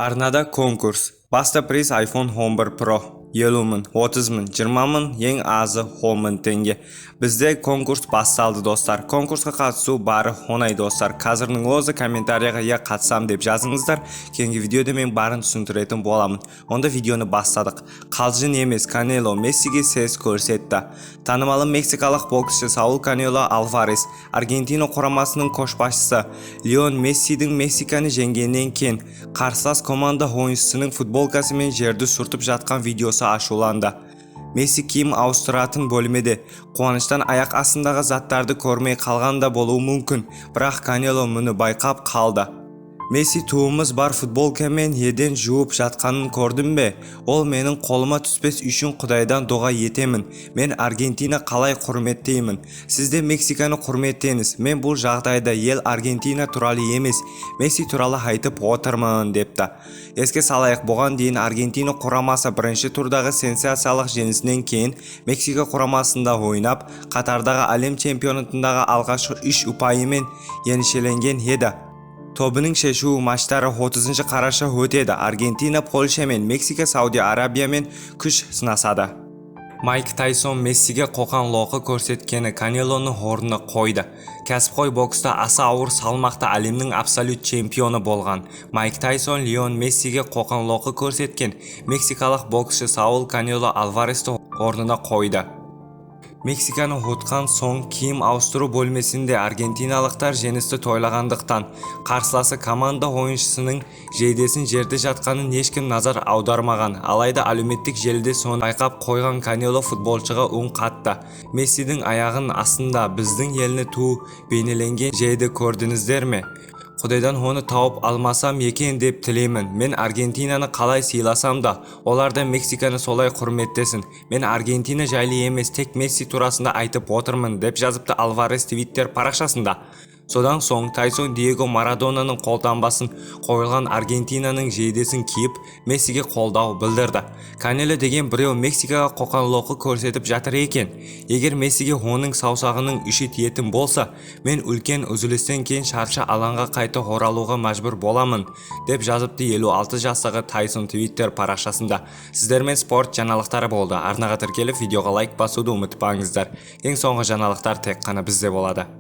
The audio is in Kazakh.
Арнада конкурс. Басты приз iPhone 11 Pro. 50 мың, 30 мың, 20 мың, ең азы 10 мың теңге. Бізде конкурс басталды, достар. Конкурсқа қатысу бары оңай, достар. Қазірдің өзі комментарияға «Иә, қатысам» деп жазыңыздар. Кейінгі видеода мен барын түсіндіретін боламын. Онда видеоны бастадық. Қалжың емес, Канело Мессиге сес көрсетті. Танымалы мексикалық боксшы Саул Канело Альварес, Аргентина құрамасының көшбасшысы Леон Мессидің Мексиканы жеңгеннен кейін қарсылас команда ойыншысының футболкасымен жерді сүртіп жатқан видеосы ашуланды. Месси киім ауыстыратын бөлмеде қуаныштан аяқ астындағы заттарды көрмей қалған да болуы мүмкін, бірақ Канело мұны байқап қалды. «Месси туымыз бар футболкамен еден жуып жатқанын көрдің бе? Ол менің қолыма түспес үшін Құдайдан дұға етемін. Мен Аргентина қалай құрметтеймін, сіз де Мексиканы құрметтеңіз. Мен бұл жағдайда ел Аргентина туралы емес, Месси туралы айтып отырмын», – депті. Еске салайық, бұған дейін Аргентина құрамасы бірінші турдағы сенсациялық жеңісінен кейін Мексика құрамасында ойнап, Катардағы әлем чемпионатындағы алғашқы үш ұпайымен еншіленген еді. Тобының шешу матчтары 30 қараша өтеді. Аргентина Польшамен, Мексика Сауди Арабиямен күш сынасады. Майк Тайсон Мессиге қоқан-лоқы көрсеткені Канелоны орнына қойды. Кәсіпқой бокста аса ауыр салмақта әлемнің абсолют чемпионы болған Майк Тайсон Леон Мессиге қоқан-лоқы көрсеткен мексикалық боксшы Саул Канело Альваресті орнына қойды. Мексиканы ұтқан соң киім ауыстыру бөлмесінде аргентиналықтар жеңісті тойлағандықтан, қарсыласы команда ойыншысының жейдесін жерде жатқанын ешкім назар аудармаған. Алайда әлеуметтік желіде соны байқап қойған Канело футболшыға үн қатты. «Мессидің аяғының астында біздің елдің туы бейнеленген жейде көрдіңіздер ме? Құдайдан оны тауып алмасам екен деп тілеймін. Мен Аргентинаны қалай сыйласам да, олар да Мексиканы солай құрметтесін. Мен Аргентина жайлы емес, тек Месси турасында айтып отырмын», – деп жазыпты Альварес Твиттер парақшасында. Содан соң Тайсон Диего Марадонаның қолтаңбасын қойылған Аргентинаның жейдесін киіп, Мессиге қолдау білдірді. «Канело деген біреу Мексикаға қоқан-лоқы көрсетіп жатыр екен. Егер Мессиге оның саусағының ұшы тиетін болса, мен үлкен үзілістен кейін шаршы алаңға қайта оралуға мәжбүр боламын», – деп жазыпты 56 жастағы Тайсон Твиттер парақшасында. Сіздермен спорт жаңалықтары болды. Арнаға тіркеліп, видеоға лайк басуды ұмытпаңыздар. Ең соңғы жаңалықтар тек қана бізде болады.